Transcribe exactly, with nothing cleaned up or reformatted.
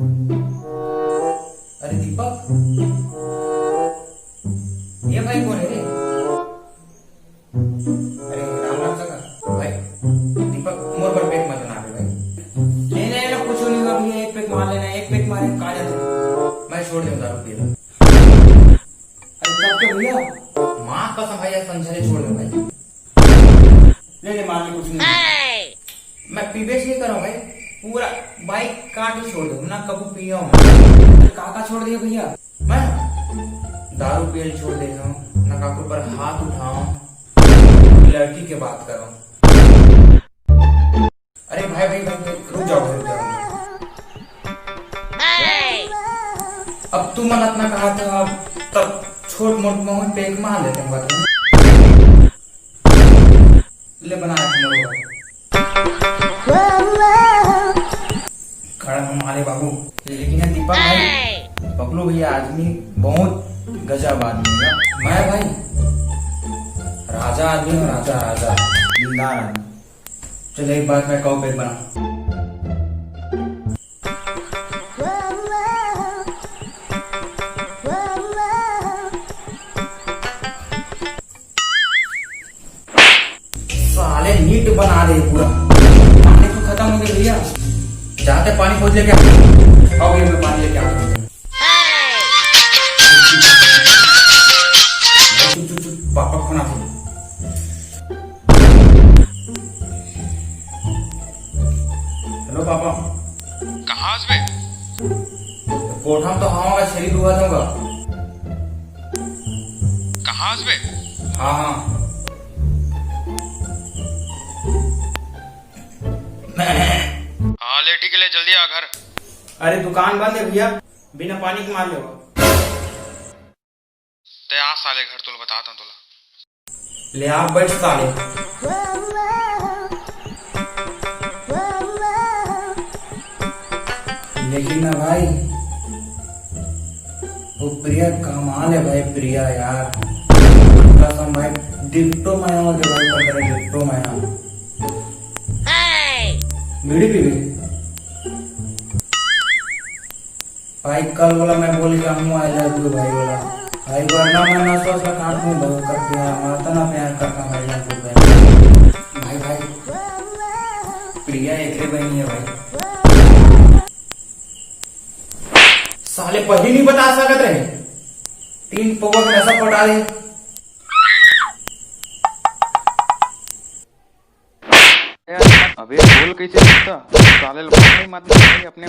अरे दीपक, ये भाई कौन है रे? अरे राम राम सका भाई, दीपक मोर पर पेक मत बना दे भाई। नहीं नहीं ना, कुछ नहीं हुआ भैया, एक पेक मार लेना, एक पेक मारे का जाते, मैं छोड़ दूंगा दारू पीना। अरे कब के भैया? माँ कसम भाई, आज संझा ले छोड़ दे भाई। ले ले, मार ले, कुछ नहीं। मैं पीबे से नहीं करूँ भाई, पूरा बाइक काट ही छोड़ दे ना, कबू पियो। काका छोड़ दिया भैया? मैं दारू पियल छोड़ दे हूँ ना, काकू पर हाथ उठाऊँ, लड़की के बात करूँ। अरे भाई भाई भाई भाई, रुक जाओ भाई, रुक जाओ। अब तू मन इतना कहा था, अब तब छोट मोट में पेक मार लेते हैं बात। ले बना एक मोर। खड़ा हम मारे बाबू। लेकिन ये दीपक भाई, पकड़ो भैया, आदमी बहुत गजब आदमी है। मैं भाई राजा आदमी हूँ, राजा, राजा, दिलदार आदमी। चल एक बात मैं कहूँ, पेक बना। साले नीट बना दे पूरा। पानी तो खत्म हो गया भैया, जाते पानी खोज लेके आ। आओ भैया, मैं पानी लेके आता हूँ। चुप, चुप, चुप, पापा फोन आते। Hello papa. कहाँ हस बे? कोठा में तो हवा का छेरी दुआ दूंगा। कहाँ हस बे? हाँ, हाँ। हाँ, ले ठीक है, ले जल्दी आ घर। अरे दुकान बंद है भैया, बिना पानी के मार लेवा। ते आ साले घर, तोला बताता हूँ तोला। ले आ, बैठ साले। लेकिन ना भाई, वो प्रिया कमाल है भाई, प्रिया यार, कसम भाई, डिट्टो मैं हो गया भाई, पर डिट्टो मैं हो। बीड़ी पी गई। भाई कल वाला मैं बोल के हूँ, आई लव यू भाई वाला। भाई वरना मैं ना सोच रहा काट हूँ भाई, कर दिया, मारता ना प्यार करता भाई, जान तू भाई। भाई भाई, प्रिया एकरे बहनी है भाई। साले पहली नहीं बता सकत रहे, तीन पौवा के नशा पटा दे। अबे बोल कैसे सकता? साले लोग नहीं, मतलब भाई अपने